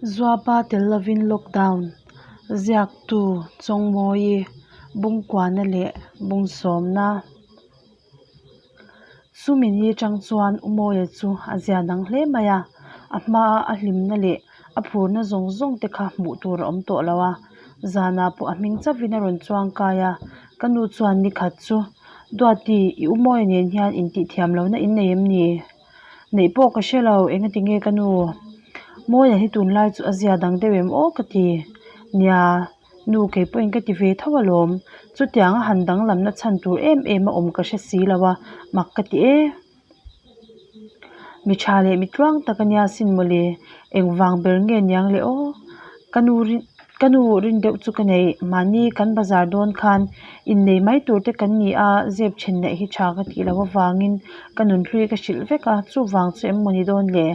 Zuapa tel lovin lockdown ziaktu Chawngmawii bungkuana leh bungsawmna. Chumi ni atang chuan Umawia chu a zia dang hle mai a, a hmaa a hlimna leh a phurna zawng zawng te kha hmuh tur a awm tawh lo a, zanah pawh a hming chauhin a rawn chuang kai a, ka nu chuan ni khat chu, Duati, i Umawia nen hian intihthiam lohna in nei em ni? Neih pawh ka hre lo, engati nge ka nu? Mawia hi tunlai chu a zia dang deuh em aw ka ti. Nia, nu kei pawhin ka ti ve tho alawm. Chutiang a han danglamna chhan tur em em a awm ka hre si lo a, mak ka ti e. Mi tha leh mi tluang tak a nia sin mawle, engvang ber nge niang le aw? Ka nu rin. Ka nu rin deuh chu ka nei, mahni kan bazar dawn khan innei mai tur te kan ni a, zep then neih hi tha ka tih loh avangin ka nunhlui ka hrilh vek a, chuvang chu em maw ni dawn le?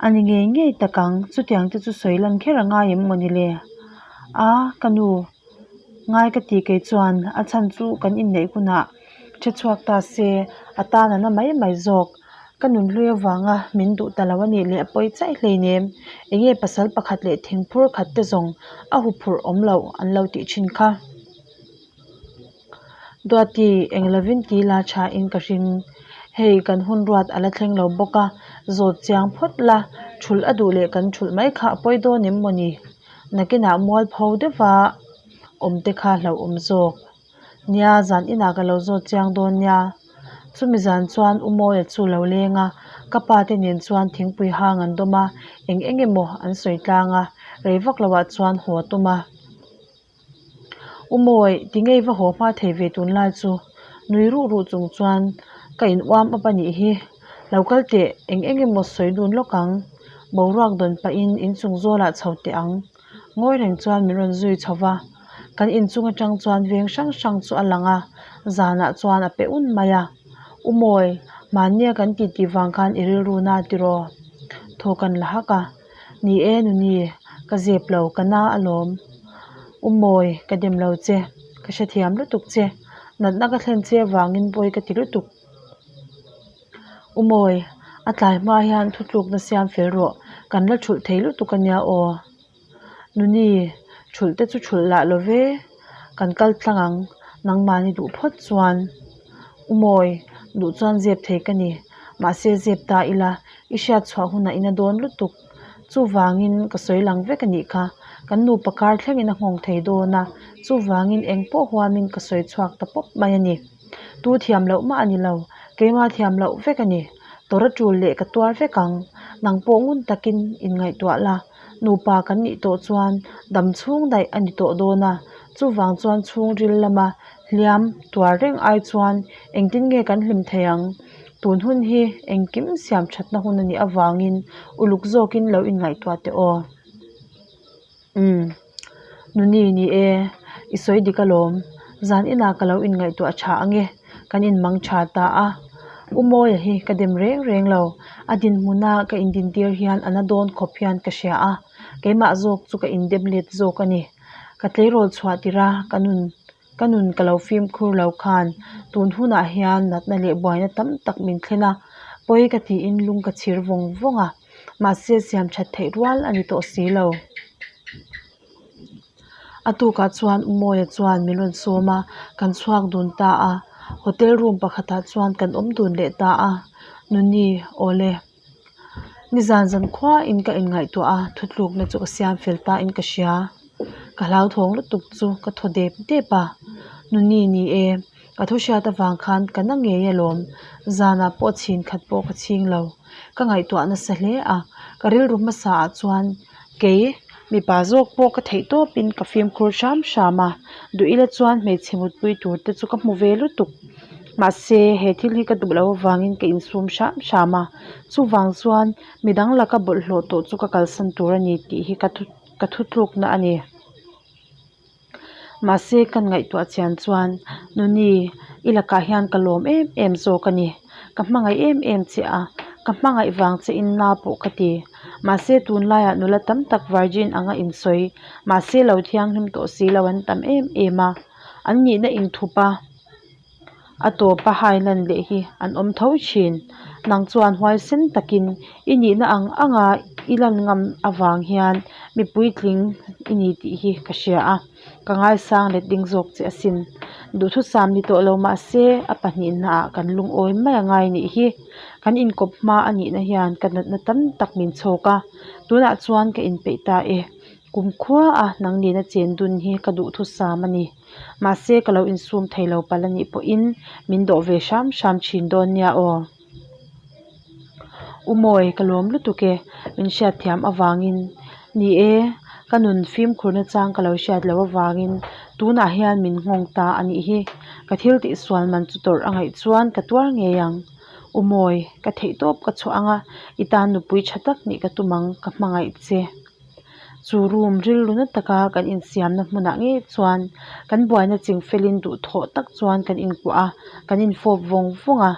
A ni ngei ngei tak ang, chutiang te chu sawi lan kher a ngai em maw ni le? A, ka nu, ngai ka ti kei chuan a chhan chu kan inneih hunah hre chhuak ta se, a tan a na mai mai zawk. Ka nunhlui avanga min duh ta lo a nih leh a pawi chaih hleinem. Enge pasal pakhat leh thingphur khat te zawng a huphurh awm loh an lo tih thin kha. Duati, eng lovin ti la tha in ka hring. Hei kan hun ruat a la thleng lo bawk a, zawt chiang phawt la, thulh a duh leh kan thulh mai kha a pawi dawn em mawni? Nakinah mualpho deuha awm te kha hlauhawm zawk. Nia, zan inah ka lo zawt chiang dawn nia. Chumi zan chuan U Mawia chu lo leng a, ka pa te nen chuan thingpui hang an dawm a, eng eng emaw an sawi tlang a, rei vak loah chuan haw a tum a. U Mawi, tinge i va haw hma thei ve tunlai chu? Nui ruh ruh chung chuan ka in uam up a nih hi. Lo kal teh, eng eng emaw sawi dun lawk ang. Boruak dawn pahin inchung zawlah chho teh ang. Ngawi reng chuan min rawn zui chho va, kan inchung atang chuan veng hrang hrang chu a lang a, zanah chuan a pe un mai a. U Mawi, mahnia kan tih tih vang khan i rilru na tiraw? Thaw kan la hak a, Ni e Nuni, ka zep lo, ka na alawm. U Mawi, ka dem lo che, ka hrethiam lutuk che, natna ka thlen che avangin pawi ka ti lutuk. U Mawi, a tlai hma hian thutlukna siam fel rawh, kan la thulh thei lutuk a nia aw. Nuni, thulh te chu thulh lah lo ve, kan kal tlang ang, nangmahni duh phawt chuan. U Mawi, duh chuan zep thei ka ni, mahse zep ta ila, i hriat chhuah hunah ina dawn lutuk. Chuvangin ka sawi lang vek a nih kha, kan nupa kar thlengin a nghawng thei dawn a, chuvangin eng pawh huamin ka sawi chhuak ta pawp mai a ni. Tu thiam loh mah a ni lo, keimah thiam loh vek a ni. Tawrh a tul leh ka tuar vek ang, nang pawh ngun takin inngaihtuah la, nupa kan nih tawh chuan dam chhung daih a ni tawh dawn a, chuvang chuan chhungril lama hliam tuar reng ai chuan engtin nge kan hlim thei ang? Tun hun hi engkim siam thatna hun a nih avangin uluk zawkin lo inngaihtuah teh aw. Umm. Nuni ni e, i sawi dik alawm. Zan inah ka lo inngaihtuah tha ange, kan inmang tha ta a. U Mawia hi ka dem reng reng lo, a dinhmuna ka indintir hian a na dawn khawp hian ka hria a, keimah zawk chu ka indem let zawk a ni. Ka tleirawl chhuah tirh a, ka nun Ka nun ka lo fimkhur lo khan tun hunah hian natna leh buaina tam tak min thlen a, pawi ka tiin lung ka chhir vawng vawng a, mahse siam that theih rual a ni tawh si lo. A tukah chuan U Mawia chuan min rawn sawm a, kan chhuak dun ta a, hotel room pakhatah chuan kan awm dun leh ta a, Nuni, awle. Nizan zan khuain ka inngaihtuah a, thutlukna chu ka siam fel ta in ka hria. Ka hlauthawng lutuk chu ka thaw dep dep a, Nuni ni e, ka thu hriat avang khan ka na ngei alawm, zanah pawh chhin khat pawh ka chhing lo. Ka ngaihtuah nasa hle a, ka rilru hmasa ah chuan kei mipa zawk pawh ka theih tawpin ka fimkhur hram hram a, duh ila chuan hmeichhe mutpui tur te chu ka hmu ve lutuk. Mahse, he thil hi ka duh loh avangin ka insum hram hram a, chuvang chuan midang laka bawlhhlawh tawh chu ka kalsan tur a ni tih hi ka thu ka thutlukna a ni. Mahse, kan ngaihtuah chian chuan Nuni, i lakah hian ka lawm em em zawk a ni. Ka hmangaih em em che a, ka hmangaih vang che in na pawh ka ti. Mahse, tunlaiah nula tam tak virgin anga insawi, mahse lo thianghlim tawh si lo an tam em em a, an nihna inthup a. A tawpa hai lan leh hi an awm tho thin. Nang chuan huaisen takin i nihna ang anga i lan ngam avang hian mi puitling i ni tih hi ka hria a, ka ngaisang let ding zawk che asin. Duhthusam ni tawh lo mah se a pahnihnaah kan lungawi mai a ngai nih hi. Kan inkawp hma a nihna hian ka natna tam tak min chhawk a, tunah chuan ka inpeih ta e. Kumkhua a nang nena chen dun hi ka duhthusam a ni. Mahse ka lo insum thei lo palh a nih pawhin min dawh ve hram hram thin dawn nia aw. U Mawi, ka lawm lutuk e, min hriatthiam avangin. Ni e, ka nun fimkhurna chang ka lo hriat loh avangin tunah hian min nghawng ta a nih hi. Ka thil tihsual man chu tawrh a ngaih chuan ka tuar ngei ang. U Mawi, ka theihtawp ka chhuah ang a, i tan nupui tha tak nih ka tum ang, ka hmangaih che. Chu room rilru na taka kan insiamna hmunah ngei chuan kan buaina chingfelin duhthawh tak chuan kan inkuah a, kan infawp vawng vawng a.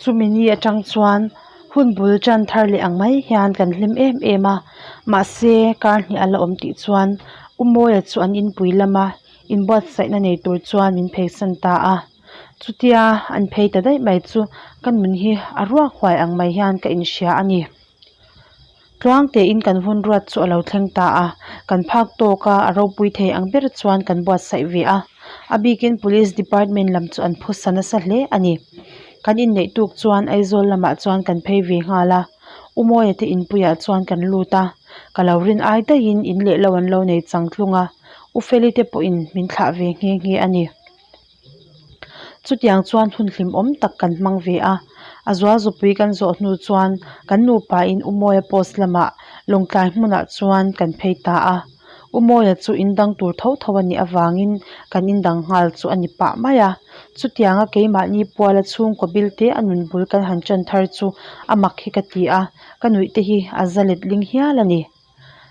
Chumi ni atang chuan hun bul tan thar leh ang mai hian kan hlim em em a, mahse kar hnih a la awm tih chuan U Mawia chu an inpui lama inbuatsaihna nei tur chuan min pheisan ta a. Chutia an phei ta daih mai chu ka nun hi a ruak huai ang mai hian ka inhria a ni. Tluang tein kan hun ruat chu a lo thleng ta a, kan phak tawk a, a ropui thei ang ber chuan kan buatsaih ve a. A bikin Police Department lam chu an phusa nasa hle a ni. Kan inneih tuk chuan Aizawl lamah chuan kan phei ve nghal a, U Mawia te inpuiah chuan kan lut a, ka lo rin ai daihin in leh lo an lo nei chang tlung a, U Feli te pawhin min thlah ve nghe nghe a ni. Chutiang chuan hun hlimawm tak kan hmang ve a, a zual zupui kan zawh hnu chuan kan nupain U Mawia post lamah Lawngtlai hmunah chuan kan phei ta a. U Mawia chu indang tur tho tho a nih avangin kan indang nghal chu a ni pah mai a. Chutianga keimahni puala chhungkaw bilte a nun bul kan han ṭan thar chu a mak hi ka ti a, ka nuih te hi a za letling hial a ni.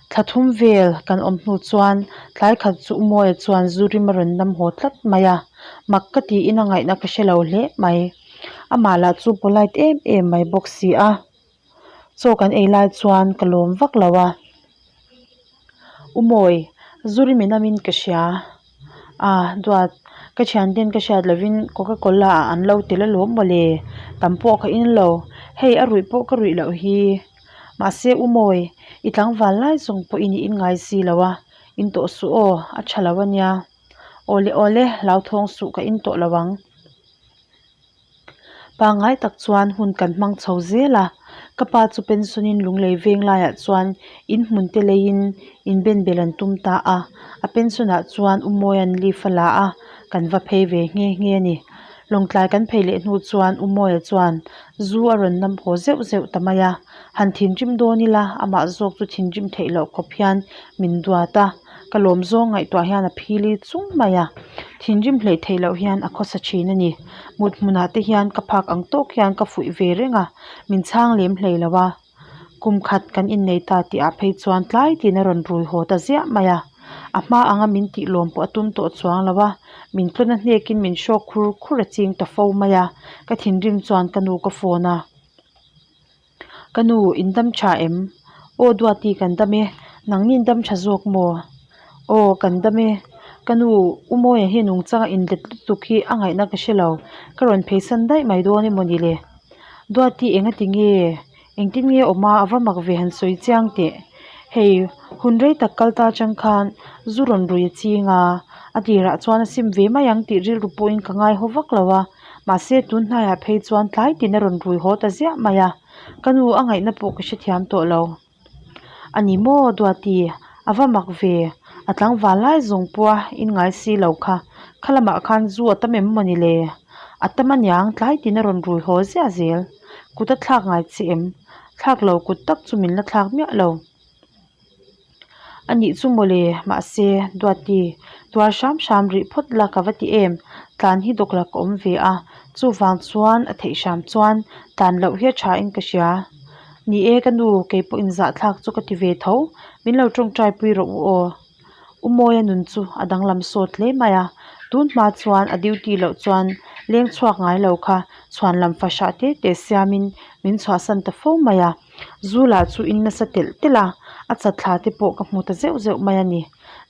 Thla thum vel kan awm hnu chuan tlai khat chu U Mawia chuan zu rim a rawn nam haw tlat mai a, mak ka tiin a ngaihna ka hre lo hle mai. Amah lah chu polite em em mai bawk si a, chaw kan ei lai chuan ka lawm vak lo a. U Mawi, zu rim i namin ka hria. Ah, duat, ka thianten ka hriat lovin Coca Cola ah an lo tel alawm mawle, tam pawh ka in lo, hei a ruih pawh ka ruih loh hi. Mahse U Mawi, i tlangval lai zawng pawhin i in ngai si lo a, in tawh suh aw, a tha lo a nia. Awle awle, hlauthawng suh ka in tawh lo ang. Pangngai tak chuan hun kan hmang chho zel a, ka pa chu pension in lunglei veng laiah chuan in hmun te leiin inben bel an tum ta a, a pension ah chuan U Mawia'n leave a la a, kan va phei ve nghe nghe a ni. Lawngtlai kan phei leh hnu chuan U Mawia chuan zu a rawn nam haw zeuh zeuh ta mai a, han thinrim dawn ila amah zawk chu thinrim theih loh khawp hian min duat a, ka lawm zawng ngaihtuah hian a phili chung mai a, thinrim hleih theih loh hian a khawsa thin a ni. Mut hmunah te hian ka phak ang tawk hian ka fuih ve reng a, min chhang lem hlei lo a. Kum khat kan innei ta tih ah phei chuan tlai tiin a rawn rui haw ta ziah mai a. A hma anga min tih lawm pawh a tum tawh chuang lo a, min tlawn a hnekin min hrawk khur khur a ching ta fo mai a, ka thinrim chuan ka nu ka phone a. Ka nu, in dam tha em? Aw Duati kan dam e, nangni dam tha zawk maw? Aw kan dam e, ka nu U Mawia hi nungchanga inlet lutuk hi a ngaihna ka hre lo, ka rawn pheisan daih mai dawn emaw ni le? Duati engati nge? Engtin nge awm a, a va mak ve han sawi chiang teh. Hei, hun rei tak kal ta atang khan zu rawn rui a ching a, a tirah chuan a sim ve mai ang tih rilru pawhin ka ngai haw vak lo a, mahse tun hnaiah phei chuan tlai tin a rawn rui haw ta ziah mai a, ka nu a ngaihna pawh ka hrethiam tawh lo. A ni maw Duati, a va mak ve, a tlangval lai zawng pawha in ngai si lo kha, kha lamah khan zu a tam em maw ni le? A tam aniang tlai tin a rawn rui haw ziah zel, kut a thlak ngai che em? Thlak lo kut tak chu min la thlak miah lo. A nih chu mawle, mahse, Duati, tuar hram hram rih phawt la ka va ti em, tlan hi dawkla ka awm ve a, chuvang chuan a theih hram chuan tlan loh hi a tha in ka hria. Ni e ka nu, kei pawh inzahthlak chu ka ti ve tho, min lo tawngtai pui rawh u aw. U Mawia nun chu a danglam sawt hle mai a, tun hma chuan a duty loh chuan leng chhuak ngai lo kha chhuan lam fahrah te te siamin min chhuahsan ta fo mai a. Zu lah chu in nasa telh telh a, a chatthla te pawh ka hmu ta zeuh zeuh mai a ni.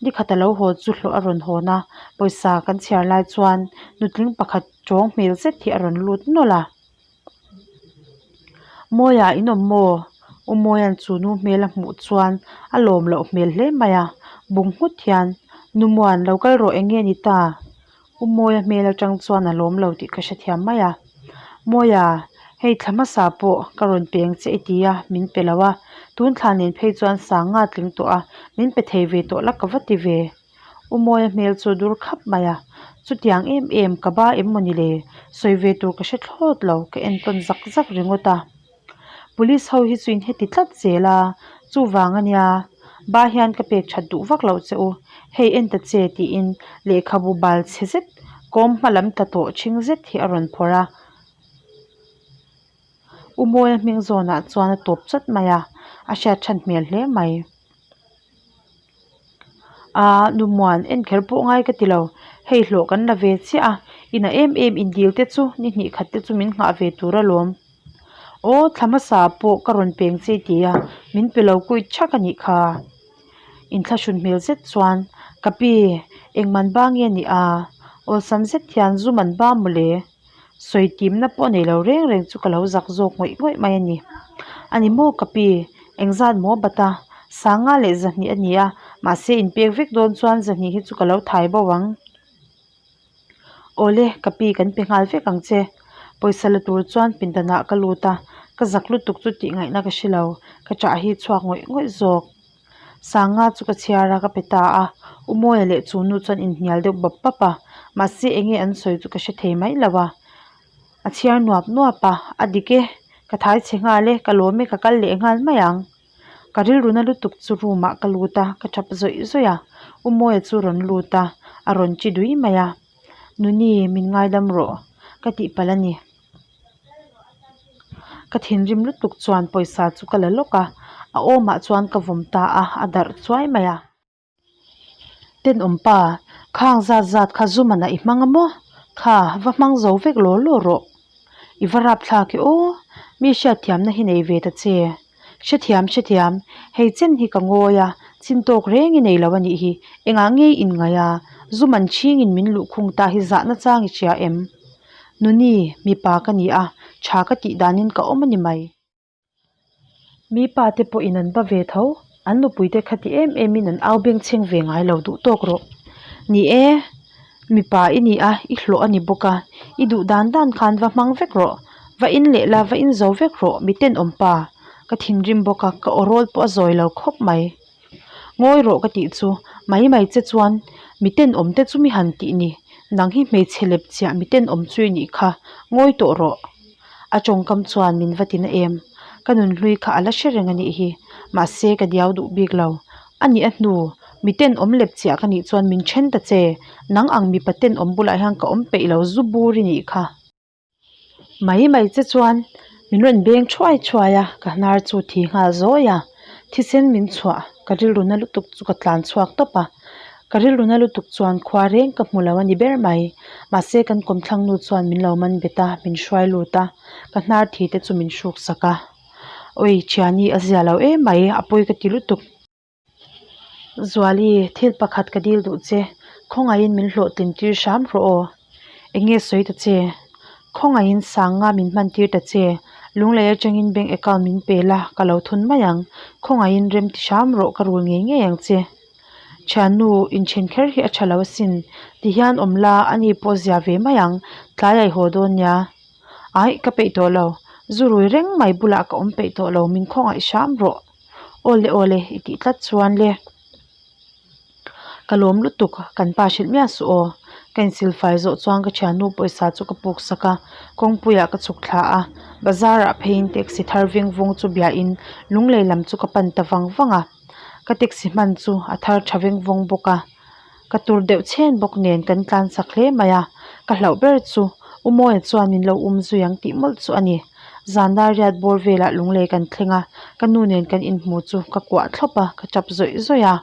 Nikhat a lo haw chu hlawh a rawn hawn a, pawisa kan chhiar lai chuan nutling pakhat tawng hmel zet hi a rawn lut nawlh a. Mawia in awm maw? U Mawia'n chu nu hmel a hmuh chuan a lawm loh hmel hle mai a, bung nghut hian, Nu Muan, lo kal rawh eng nge ni ta? U Mawia hmel atang chuan a lawm lo tih ka hrethiam mai a. Mawia, hei thla hmasa pawh ka rawn peng che i ti a, min pe lo a. Tun thla nen phei chuan sanga tling tawh a, min pe thei ve tawh la ka va ti ve. U Mawia hmel chu dur khap mai a, chutiang em em ka ba em maw ni le? Sawi ve tur ka hre thlawt lo, ka entawn zak zak ringawt a. Police ho hi chu in heti tlat zel a, chuvang a nia, ba hian ka pek that duh vak loh che u, hei en ta che tiin lehkhabu bal chhe zet kawm hma lam tla tawh ṭhing zet hi a rawn phawrh a. U Mawia hming zawnah chuan a tawp chat mai a, a hriat ṭhan hmel hle mai. Aaa nu muan en kher pawh ngai ka ti lo hei hlawh kan la ve chiah a inah em em indil te chu ni hnih khat te chu min nghah ve tur alawm aw thla hmasa pawh ka rawn peng che ti a min pe lo kuit thak a nih kha inthlahrun hmel zet chuan ka pi engman ba nge ni a awlsam zet hian zu man ba mawle. Sawi timna pawh nei lo reng reng chu ka lo zak zawk ngawih ngawih mai a ni. A ni maw ka pi, engzat maw bata, sanga leh zahnih a ni a, mahse inpek vek dawn chuan zahnih hi chu ka lo thai bo ang. Awle, ka pi kan pe nghal vek ang che. Pawisa la tur chuan pindanah ka lut a, ka zak lutuk chu tih ngaihna ka hre lo, ka chah hi chhuak ngawih ngawih zawk. Sanga chu ka chhiar a, ka pe ta a. U Mawia leh chu nu chuan inhnial deuh bap bap a, mahse enge an sawi chu ka hre thei mai lo a. A chhiar nuap nuap a, a dik e, ka thai chhe nghal e, ka lawm e, ka kal leh nghal mai ang. Ka rilru na lutuk chu room ah ka lut a, ka tap zawih zawih a. U Mawia chu rawn lut a, a rawn chi dui mai a. Nuni, min ngaidam rawh, ka tihpalh a ni. Ka thinrim lutuk chuan pawisa chu ka la lawk a, a awmah chuan ka vawm ta a, a darh chuai mai a. Tenawm pa, khang zat zat kha zu manah i hmang a maw? Kha, va hmang zo vek law law rawh. I va rap thlak e aw, mi hriatthiamna hi nei ve ta che. Hrethiam hrethiam, hei chen hi ka ngawi a, chin tawk reng i nei lo a nih hi, engah nge i inngaih a, zu man chhingin min luhkhung ta hi zahna chang i hria em? Nuni, mipa ka ni a, tha ka tih danin ka awm a ni mai. Mi pa te pawhin an ba ve tho, an nupuite khati em emin an au bengchheng ve ngai lo duh tawk rawh. Ni e, mipa i ni a, i hlawh a ni bawk a, i duh dan dan khan va hmang vek rawh, va in leh la, va in zo vek rawh, mi tenawm pa. Ka thinrim bawk a, ka aw rawl pawh a zawi lo khawp mai. Ngawi rawh ka tih chu, mai mai che chuan mi tenawm te chu mi han tih ni, nang hi hmeichhe lep chiah mi tenawm chu i nih kha, ngawi tawh rawh. A tawngkam chuan min va tina em, ka nunhlui kha a la hre reng a nih hi, mahse ka diau duh bik lo. A nih a hnu, mi tenawm lep chiah ka nih chuan min then ta che, nang ang mipa tenawm bulah hian ka awm peih lo zu bur i nih kha. Mai mai che chuan min rawn beng thuai thuai a, ka hnar chu thi nghal zawi a, thisen min chhuah ka rilru na lutuk chu ka tlan chhuak tawp a, ka rilru na lutuk chuan khua reng ka hmu lo a ni ber mai, mahse kan kawmthlang nu chuan min lo man bet a, min hruai lut a, ka hnar thi te chu min hruk sak a, awi thiani a zia lo em mai a pawi ka ti lutuk. Zuali, thil pakhat ka dil duh che, khawngaihin min hlawhtlin tir hram rawh aw. Eng nge sawi ta che? Khawngaihin sanga min hman tir ta che, lunglei atangin bank account min pe la, ka lo thun mai ang. Khawngaihin rem ti hram rawh ka rul ngei ngei ang che. Thiannu, inthen kher hi a tha lo asin, tihian awm la, ani pawh zia ve mai ang, tlai a i haw dawn nia. Aih, ka peih tawh lo. Zu rui reng mai bulah ka awm peih tawh lo, min khawngaih hram rawh. Awle awle, i tih tlat chuan le. Ka lawm lutuk, kan pa hrilh miah suh aw. Ka insilfai zawh chuan ka thiannu pawisa chu ka puk sak a, kawngpuiah ka chhuk thla a. Bazar ah pheiin taxi thar veng vawng chu biahin lunglei lam chu ka pan ta vang vang a. Ka taxi hman chu a thar tha veng vawng bawk a. Ka tur deuh chhen bawk nen kan tlan chak hle mai a, ka hlauh ber chu U Mawia chuan min lo um zui ang tih mawlh chu a ni. Zan dar riat bawr velah lunglei kan thleng a, ka nu nen kan inhmu chu ka kuah thlawp a, ka tap zawih zawih a.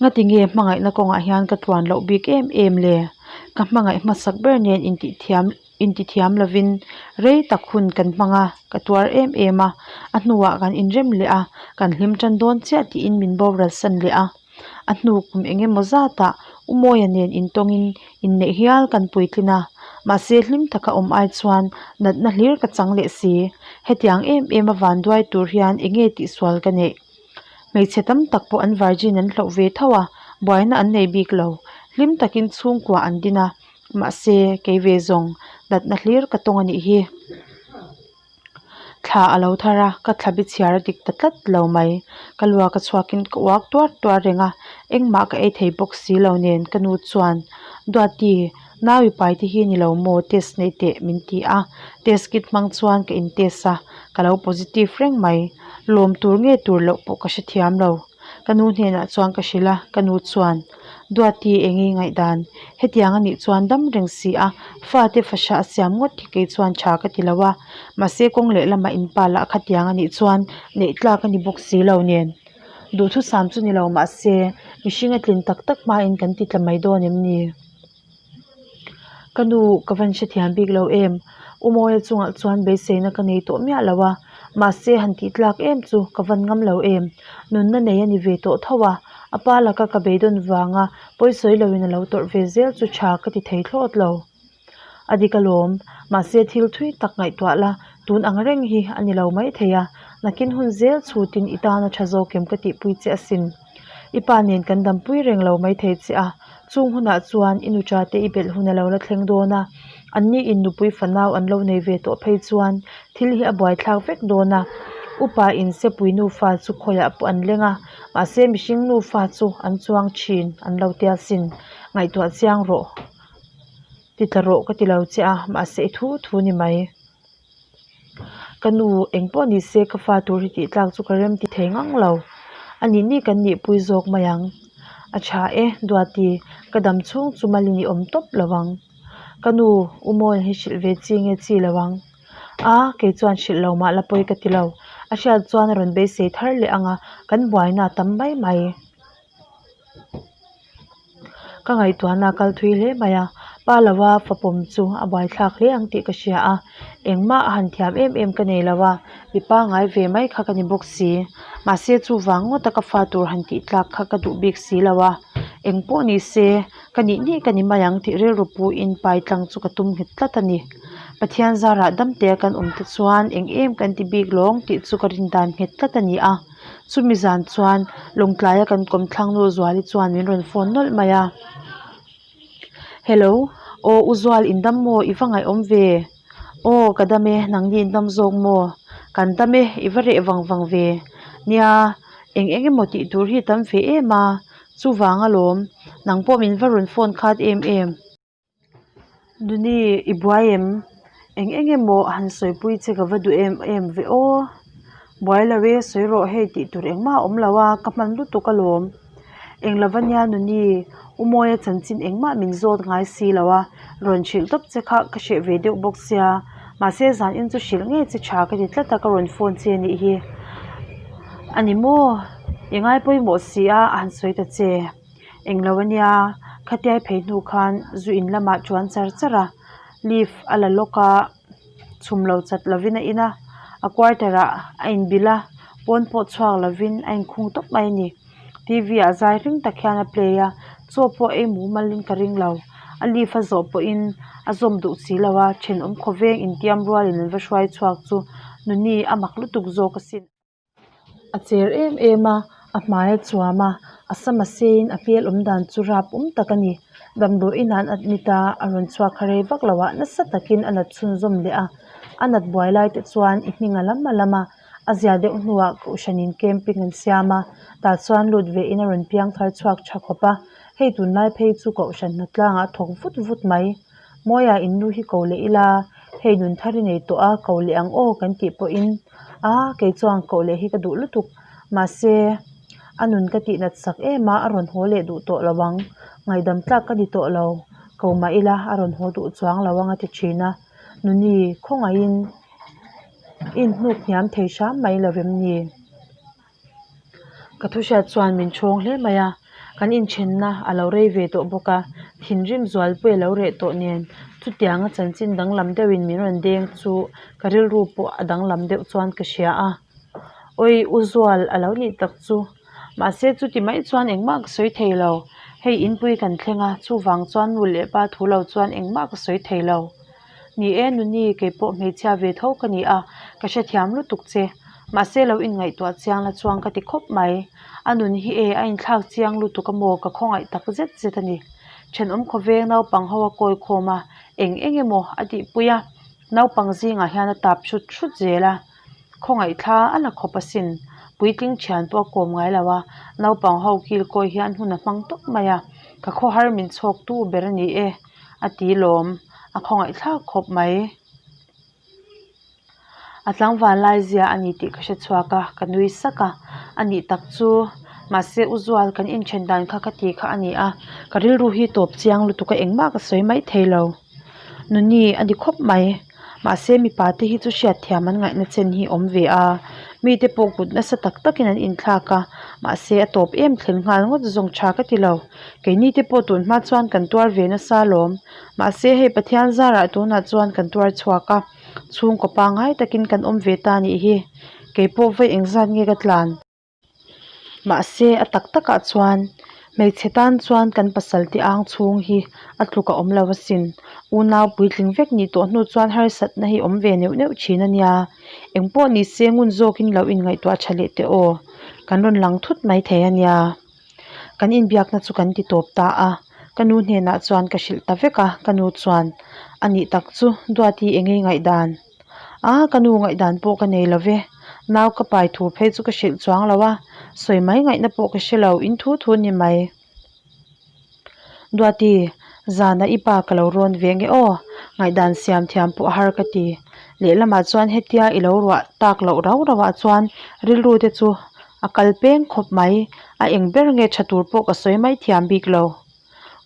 Ngati nge hmangaihna kawngah hian ka tluan loh bik em em le? Ka hmangaih hmasak ber nen intihthiam intithiam lovin rei tak hun kan hmang a, ka tuar em em a, a hnuah kan inrem leh a, kan hlim tan dawn chiah tiin min boral san leh a. A hnu kum eng emaw zatah U Mawia nen intawngin inneih hial kan puitlin a, Mahse hlim taka awm ai chuan natna hlir ka chang leh si. Hetiang em em a vanduai tur hian enge tihsual ka neih? Hmeichhe tam tak pawh an virgin an hloh ve tho a, buaina an nei bik lo. Hlim takin chhungkua an din a, mahse kei ve zawng natna hlir ka tawng a nih hi. Thla a lo thar a, ka thla bi chhiar a dik ta tlat lo mai. Ka luak a chhuakin ka uak tuar tuar reng a, engmah ka ei thei bawk si lo nen ka nu chuan, Duati, nau i pai te hi ni lo maw test nei teh min ti a, test kit hmang chuan ka in test a, ka lo positive reng mai. Lawm tur nge tur loh pawh ka hrethiam lo. Ka nu hnenah chuan ka hrilh a, ka nu chuan, Duati eng i ngaihdan? Hetiang a nih chuan dam reng si a, fate fahrah a siam ngawt hi kei chuan tha ka ti lo a, mahse kawng leh lamah in pa lah khatiang a nih chuan neih tlak a ni bawk si lo nen. Duhthusam chu ni lo mahse mihring a tlin tak tak hmain kan ti tla mai dawn em ni? Ka nu ka van hrethiam bik lo em? U Mawia chungah chuan beiseina ka nei tawh miah lo a, mahse han tih tlak em chu ka van ngam lo em? Nunna nei a ni ve tawh tho a, a pa laka ka beidawn vanga pawisawi loin a lo tawrh ve zel chu tha ka ti thei thlawt lo. A dik alawm, mahse thil thui tak ngaihtuah la, tun ang reng hi a ni lo maithei a, nakin hun zel chhutin i tan a tha zawk em ka tihpui che asin. I pa nen kan dampui reng lo maithei che a, chung hunah chuan i nuṭa te i belh hun a lo la thleng dawn a, anni in nupui fanau an lo nei ve tawh phei chuan thil hi a buaithlak vek dawn a. Upa in sepui nufa chu khawiah pawh an leng a, mahse mihring nufa chu an chuang thin an lo tia sin. Ngaihtuah chiang rawh. Ti tla rawh ka ti lo che a, mahse i thu thu ni mai. Ka nu eng pawh ni se ka fa tur hi tih tlak chu ka rem ti thei ngang lo. A nih nih kan nih pui zawk mai ang. A tha e, Duati, ka dam chhung chu malin i awm tawp lo ang. Ka nu, U Mawia hi hrilh ve chi nge chi lo ang. A, kei chuan hrilh lo mah la pawi ka ti lo. A hriat chuan a rawn beisei thar leh ang a, kan buaina a tam mai mai. Ka ngaihtuahna a kal thui hle mai a, pa lova fapawm chu a buaithlak hle ang tih ka hria a, engmah a han thiam em em ka nei lo a, mi pangngai ve mai kha ka ni bawk si. Mahse chuvang ngawta ka fa tur han tih tlak kha ka duh bik si lo a, eng pawh ni se ka nih nih ka ni mai ang tih rilru puin pai tlang chu ka tum nghet tlat a ni. Pathian zarah damtea kan awm te chuan eng em kan ti bik lawng tih chu ka rin dan nghet tlat a ni a. Chumi zan chuan Lawngtlaia kan kawmthlang nu Zuali chuan min rawn phone nawlh mai a. Hello, aw U Zual in dam maw? I va ngaihawm ve? Aw ka dam e, nangni in dam zawk maw? Kan dam e, i va reh vang vang ve. Nia, eng eng emaw tih tur hi tam ve em a, chuvang alawm, nang pawh min va rawn phone khat em em. Nuni, i buai em? Eng eng emaw han sawipui che ka va duh em em ve aw. Buai lo e, sawi rawh hei tih tur engmah a awm lo a, ka hman lutuk alawm. Eng lova nia Nuni, U Mawia chanchin engmah min zawt ngai si lo a, rawn hrilh tawp che kha ka hreh ve deuh bawk sia. Mahse zan in chu hrilh ngei che tha ka ti tlat a, ka rawn phone che anih hi. A ni maw? I ngai pawimawh si a, a han sawi ta che. Englo ania, khatiai phei hnu khan zu in lamah chuan char char a, leave a la lawk a, chhum lo chat lovin a in a, a quarter ah a inbilh a, pawn pawh chhuak lovin a inkhung tawp mai a ni. T V ah zai ring tak hian a play a, chaw pawh ei mumal in ka ring lo, a leave a zawh pawhin a zawm duh si lo a, thenawm khawveng intiam rualin an va hruai chhuak chu nuni a mak lutuk zawk asin. A cher em em a, a hmai a chuam a, a sam a seiin a hmel awm dan chu rap awm tak a ni. Damdawi inah an admit a, a rawn chhuak kha rei vak lo ah nasa takin a nat chhunzawm leh a. A nat buai lai te chuan i hming a lam a lam a, a zia deuh hnuah kohhranin camping an siam a, tah chuan lut ve in a rawn piang thar chhuak tha khawp a. Hei tunlai phei chu kohhran hnatlangah a thawk vut vut mai. Mawia in nu hi ko leh ila, hei nun thar i nei tawh a, ko leh ang aw kan tih pawhin a kei chuan koh leh hi ka duh lutuk. Mahse, a nun ka tih nat sak em a, a rawn haw leh duh tawh lo ang. Ngaihdam tlak ka ni tawh lo, ko mah ila a rawn haw duh chuang lo ang a ti thin a. Nuni, khawngaihin i inhnuk hniam thei hram mai lo vem ni? Ka thu hriat chuan min chhawng hle mai a, kan inthenna a lo rei ve tawh bawk a, thinrim zualpui a lo reh tawh nen chutianga chanchin danglam deuhin min rawn deng chu ka rilru pawh a danglam deuh chuan ka hria a, Awi u Zual a lo nih tak chu, mahse chuti mai chuan engmah ka sawi thei lo, hei inpui kan thleng a, chuvang chuan nu leh pa thu lo chuan engmah ka sawi thei lo. Ni e Nuni, kei pawh hmeichhia ve tho ka ni a, ka hrethiam lutuk che. Mahse lo inngaihtuah chiang la chuang ka ti khawp mai. A nun hi e a inthlak chiang lutuk a maw ka khawngaih tak zet zet a ni. Thenawm khawveng naupang ho a kawi khawm a, eng eng emaw a tihpui a, naupang zingah hian a tap hrut hrut zel a. Khawngaih thla a la khawp asin. Puitling thian pawh a kawm ngai lo a, naupang ho kil kawi hian hun a hmang tawp mai a, ka khawhar min chhawk tu ber a ni e a ti lawm, a khawngaih thlak khawp mai. A tlangval lai zia a ni tih ka hre chhuak a, ka nui sak a, a nih tak chu mahse u Zual kan inthen dan kha ka ti kha a ni a, ka rilru hi tawp chiang lutuk a engmah ka sawi mai thei lo. Nuni a ni khawp mai. Mahse mipa te hi chu hriatthiam an ngaihna chen hi awm ve a, mite pawh kut nasa tak takin an inthlak a, mahse a tawp em thleng nghal ngawt zawng tha ka ti lo. Keini te pawh tun hma chuan kan tuar ve nasa alawm. Mahse hei Pathian zarah tunah chuan kan tuar chhuak a, chhungkaw pangngai takin kan awm ve ta nih hi. Keipawh vawi engzat nge ka tlan? Mahse a tak takah chuan hmeichhe tan chuan kan pasal te ang chhung hi a tluk a awm lo asin. Unau puitling vek nih tawh hnu chuan harsatna hi awm ve neuh neuh thin a nia. Eng pawh ni se ngun zawkin lo inngaihtuah tha leh teh aw. Kan rawn lang thut mai thei a nia. Kan inbiakna chu kan ti tawp ta a, ka nu hnenah chuan ka hrilh ta vek a, ka nu chuan a nih tak chu Duati eng nge ngaihdan? A, ka nu ngaihdan pawh ka nei lo ve, nau ka pai thu phei chu ka hrilh chuang lo a, sawi mai ngaihna pawh ka hre lo, in thu thu ni mai. Duati, zanah i pa ka lo rawn ve nge aw, ngaihdan siam thiam pawh a har ka ti. Lehlamah chuan hetia i lo ruah tak loh rau rauh ah chuan rilru te chu a kal peng khawp mai, a eng ber nge tha tur pawh ka sawi mai thiam bik lo.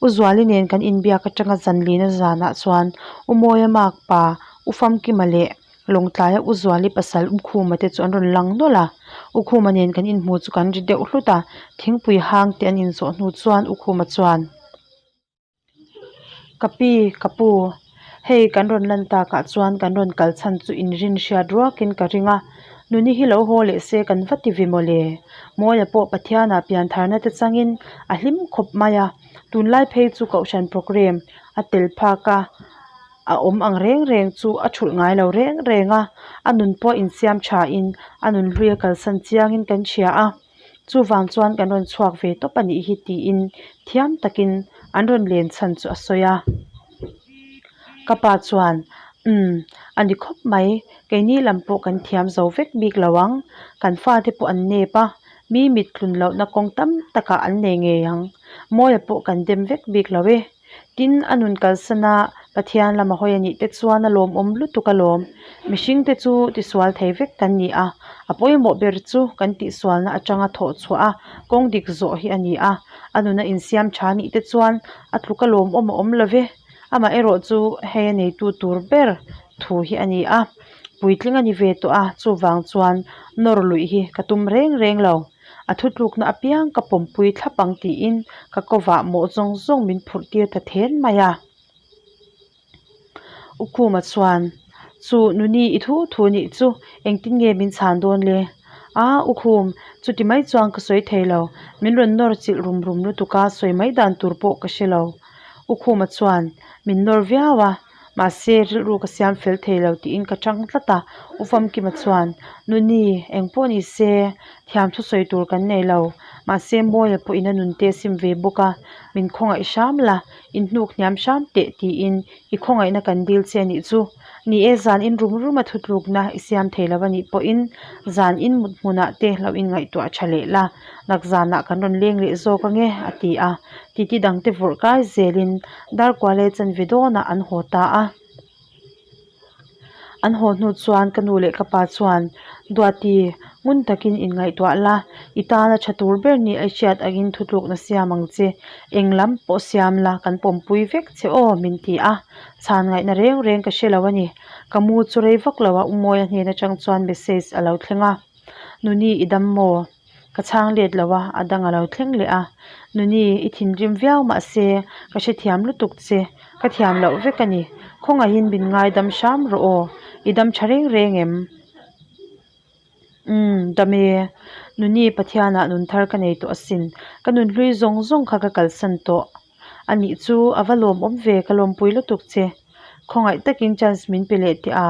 U Zuali nen kan inbiak atanga zanlina zanah chuan U Mawia mak pa U Famkima leh Lawngtlaia U Zuali pasal U Khuma te chu an rawn lang nawlh a. U Khuma nen kan inhmu chu kan ri deuh hlut a, thingpui hang te an inzawh hnu chuan U Khuma chuan, Ka pi, ka pu, hei kan rawn lan takah chuan kan rawn kal chhan chu inrin hriat ruakin ka ring a, Nuni hi lo haw leh se kan va ti ve mawle. Mawia pawh Pathianah piantharna te changin a hlim khawp mai a, tunlai phei chu Kohhran programme a tel phak a, a awm ang reng reng chu a thulh ngai lo reng reng a, a nun pawh insiam thain a nun hlui a kalsan chiangin kan hria a. Chuvang chuan kan rawn chhuak ve tawp a nih hi tiin thiam takin an rawn len chhan chu a sawi a. Ka pa chuan, Umm, a ni khawp mai, keini lam pawh kan thiam zo vek bik lo ang, kan fate pawh an nep a, mi mit tlun lohna kawng tam takah an nei ngei ang, Mawia pawh kan dem vek bik lo e. Tin, a nun kalsana Pathian lama hawi a nih te chuan a lawmawm lutuk alawm. Mihring te chu tisual thei vek kan ni a, a pawimawh ber chu kan tihsualna atanga thawh chhuah a, kawng dik zawh hi a ni a. A nuna insiam tha nih te chuan a tluk a lawmawm a awm lo ve. Amaherawh chu hei a neitu tur ber thu hi a ni a, puitling a ni ve tawh a, chuvang chuan nawr luih hi ka tum reng reng lo. A thutlukna apiang ka pawmpui thlap ang tiin ka kovah mawh zawng zawng min phurh tir ta then mai a. U Khuma chuan, Chu Nuni i thu thu nih chu engtin nge min chhan dawn le? A, U Khum, chuti mai chuan ka sawi thei lo. Min rawn nawr chilh rum rum lutuk a, sawi mai dan tur pawh ka hre lo. U Khuma chuan, Min nawr viau a. Mahse, rilru ka siam fel thei lo tiin ka chang tlat a, U Famkima chuan, Nuni, eng pawh ni se, thiam thusawi tur kan nei lo. Mahse, Mawia pawhin a nunte a sim ve bawk a, min khawngaih hram la, in hnuk hniam hram teh tiin i khawngaihna kan dil che a nih chu. Ni e, zan in rum rum a thutlukna i siam thei lo a nih pawhin zan in mut hmunah te lo inngaihtuah tha leh la, nak zanah kan rawn leng leh zawk ange, a ti a. Titi dangte vawrh kai zelin Darkuale chanve dawnah an haw ta a. An haw hnu chuan ka nu leh ka pa chuan, Duati, ngun takin inngaihtuah la, i tana tha tur ber ni a i hriat angin thutlukna siam ang che, eng lam pawh siam la, kan pawmpui vek che aw, min ti a. Chhan ngaihna reng reng ka hre lo a ni. Ka mu chu rei vak lo a, Umawia hnen atang chuan message a lo thleng a. Nuni i dam maw? Ka chhang let lo a, a dang a lo thleng leh a. Nuni, i thinrim viau mahse ka hrethiam lutuk che, ka thiam loh vek a ni. Khawngaihin min ngaidam hram rawh aw, i dam tha reng reng em? Umm, dam e. Nuni, Pathianah nun thar ka nei tawh asin, ka nun hlui zawng zawng kha ka kalsan tawh. A nih chu, a va lawmawm ve, ka lawmpui lutuk che. Khawngaih takin chance min pe leh teh a,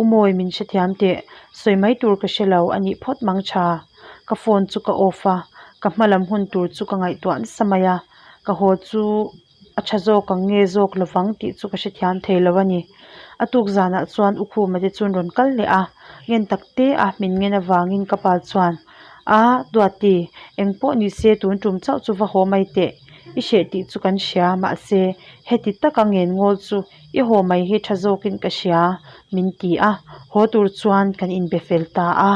U Mawi min hrethiam teh, sawi mai tur ka hre lo a nih phawt mang tha. Ka phone chu ka off a, ka hma lam hun tur chu ka ngaihtuah nasa mai a, ka haw chu a tha zawk ang nge zawk lovang tih chu ka hrethiam thei lo a ni. A tuk zanah chuan U Khuma te chu an rawn kal leh a, ngen tak te a min ngen avangin ka pa chuan, A, Duati, eng pawh ni se tun tum chauh chu va haw mai teh, i hreh tih chu kan hria, mahse heti taka ngen ngawl chu i haw mai hi tha zawkin ka hria, min ti a, haw tur chuan kan inbe fel ta a.